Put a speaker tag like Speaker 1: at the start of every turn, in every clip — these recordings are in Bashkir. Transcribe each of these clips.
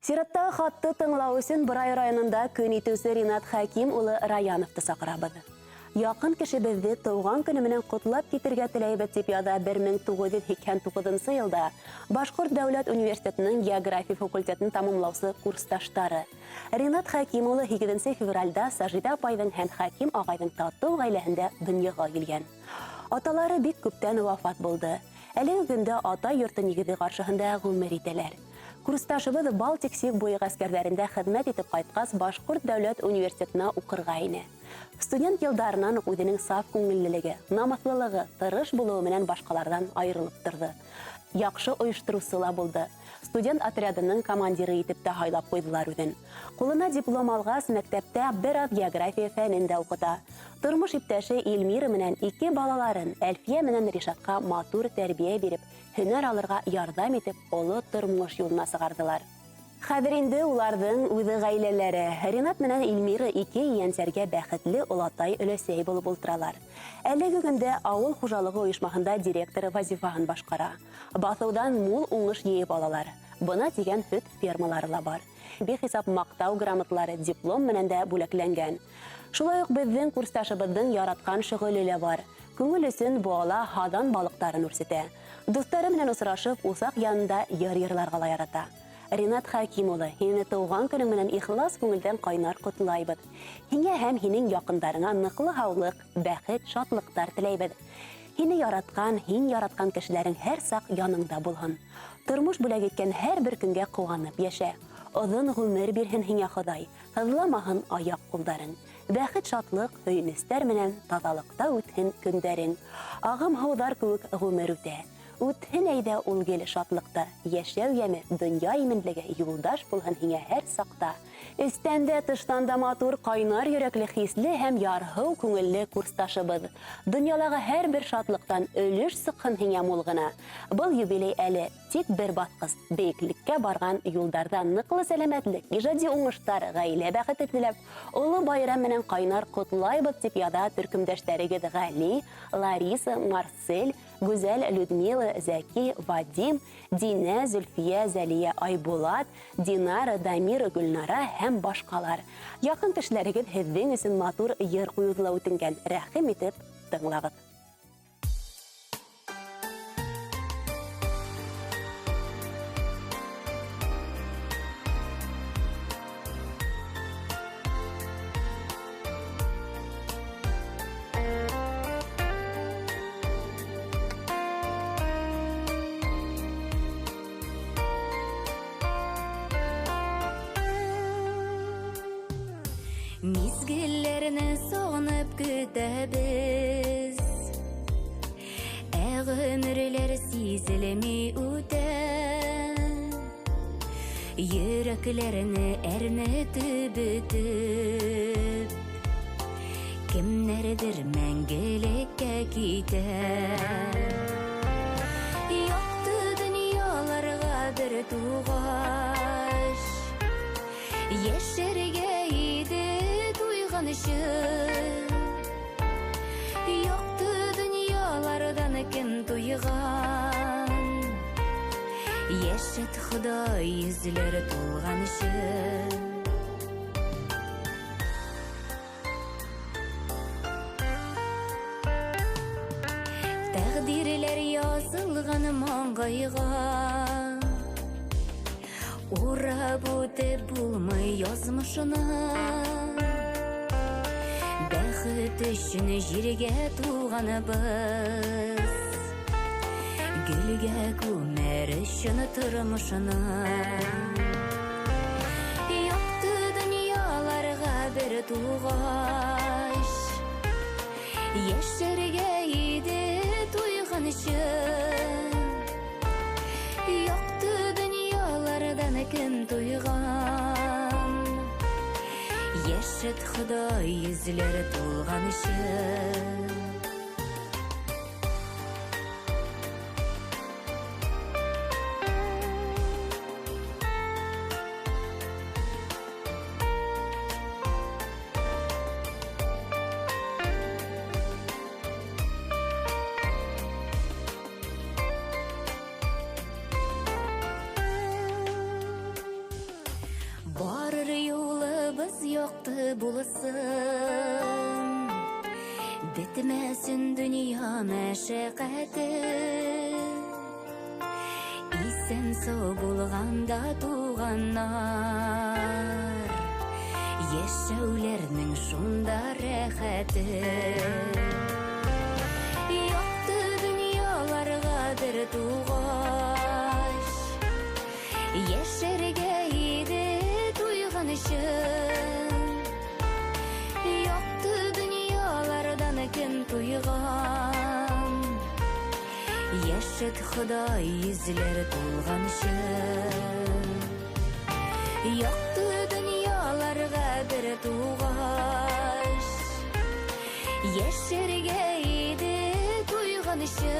Speaker 1: Сираттағы хатты тыңлау өсөн Борай районында көн итеүсе Ринат Хәким улы Раяновты саҡырабыҙ. Яҡын кешебеҙҙе тыуған көнө менән ҡотлап китергә теләйбеҙ, тип яҙа 1989 йылда Башҡорт дәүләт университетының география факультетын тамамлаусы курсташтары. Ринат Хәким улы 8 февральдә Сажида апайҙың һәм Хәким ағайҙың татыу ғаиләһендә донъяға килгән. Аталары бик күптән вафат булды. Әлеге көндә ата йорто нигеҙе ҡаршыһында ғүмер итәләр. Курсташыбыҙ Балтик сик буйы ғәскәрҙәрендә хеҙмәт итеп ҡайтҡас, Башҡорт дәүләт университетына уҡырға инә. Студент йылдарынан уҡ үҙенең саф күңеллелеге, намыҫлылығы, тырыш булыуы менән башҡаларҙан айырылып торҙо. Яҡшы ойоштороусы ла булды. Студент отрядының командиры итеп тә һайлап ҡуйҙылар үҙен. Ҡулына диплом алғас, мәктәптә бер аҙ география фәнен дә уҡыта. Тормош иптәше Эльмира менән ике балаларын Әлфиә менән Ришатҡа матур тәрбиә биреп, һөнәр алырға ярҙам итеп, оло тормош юлына сығарҙылар. Хәҙер инде уларҙың үҙе ғаиләләре. Ринат менән Эльмира ике ейәнсәргә бәхетле олатай өләсәй булып ултыралар. Әлеге көндә ауыл хужалығы ойошмаһында директор вазифаһын башҡара. Баҫыуҙан мул уңыш йыйып алалар. Бына тигән һөт фермалары ла бар. Бихисап маҡтау грамоталары, диплом менән дә бүләкләнгән. Шулай уҡ беҙҙең курсташыбыҙҙың яратҡан шөғөлө лә бар. Күңел өсөн быуала һаҙан балыҡтарын үрсетә. Дуҫтары менән осрашып, усаҡ янында йыр йырларға ла ярата. Ринат Хәким улы, һине тыуған көнөң менән ихлас күңелдән ҡайнар ҡотлайбыҙ. Һиңә һәм һинең яҡындарыңа ныҡлы һаулыҡ, бәхет, шатлыҡтар теләйбеҙ. Һине яратҡан, һин яратҡан кешеләрең һәр саҡ яныңда булһын. Тормош бүләк иткән һәр бер көнгә ҡыуанып йәшә. Оҙон ғүмер бирһен һиңә Хоҙай, һыҙламаһын аяҡ ҡулдарың. Бәхет, шатлыҡ, һөйөнөстәр менән таҙалыҡта үтһен көндәрең. Ағым һыуҙар кеүек ғүмер үтә. Үтһен әйҙә ул гел шатлыҡта. Йәшәү йәме, донъя именлеге юлдаш булһын һиңә һәр саҡта. Эстән дә, тыштан да матур, ҡайнар йөрәкле, хисле һәм ярһыу күңелле курсташыбыҙ. Донъялағы һәр бер шатлыҡтан өлөш сыҡһын һиңә мул ғына. Был юбилей әле тик бер баҫҡыс. Бейеклеккә барған юлдарҙа ныҡлы сәләмәтлек, ижади уңыштар, ғаилә бәхете теләп, оло байрам менән ҡайнар ҡотлайбыҙ, тип яҙа төркөмдәштәрегеҙ Ғәли, Лариса, Марсель, Гүзәл, Людмила, Зәки, Вадим, Динә, Зөлфиә, Зәлиә, Айбулат, Динара, Дамира, Гөлнара һәм башҡалар. Яҡын кешеләрегеҙ һеҙҙең өсөн матур йыр ҡуйыуҙы ла үтенгән. Рәхим итеп тыңлағыҙ.
Speaker 2: Мизгелләрне сағынып көтәбеҙ, ә ғүмерләр сизелмәй үтә. Йөрәкләрне әрнетеп бөтөп, кемдәрҙер мәңгелеккә китә. Яҡты донъяларға бер туғас, йәшәргә иде туйғансы. Яҡты донъяларҙан кем туйған, йәшәт Хоҙай йөҙләре тулғансы. Тәҡдирләр яҙылған маңғайға, урап үтеп булмай яҙмышына. Бәхет өсөн ергә туғанбыҙ, гөлгә күмәр өсөн тормошона. Яҡты донъяларға бер туғас, йәшәргә иде туйғансы. Яҡты донъяларҙан кем туйған, йәшәт Хоҙай йөҙләре тулғансы. булсын, бөтмәсен дөнья мәшәҡәте. Иҫән һау булғанда туғандар, йәшәүләренең шунда рәхәте. Яҡты донъяларға бер туғас, йәшәргә ине туйғансы. Яҡты донъяларҙан кем туйған, йәшәт Хоҙай йөҙләре тулғансы. Яҡты донъяларға бер туғас, йәшәргә ине туйғансы.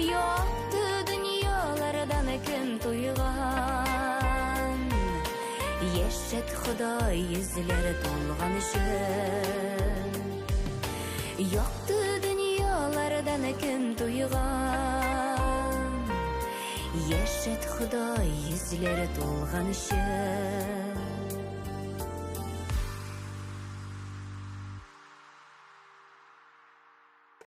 Speaker 2: Яҡты донъяларҙан кем туйған, йәшәт Хоҙай йөҙләре тулғансы. Яҡты донъяларҙан кем туйған, йәшәт Хоҙай йөҙләре тулғансы.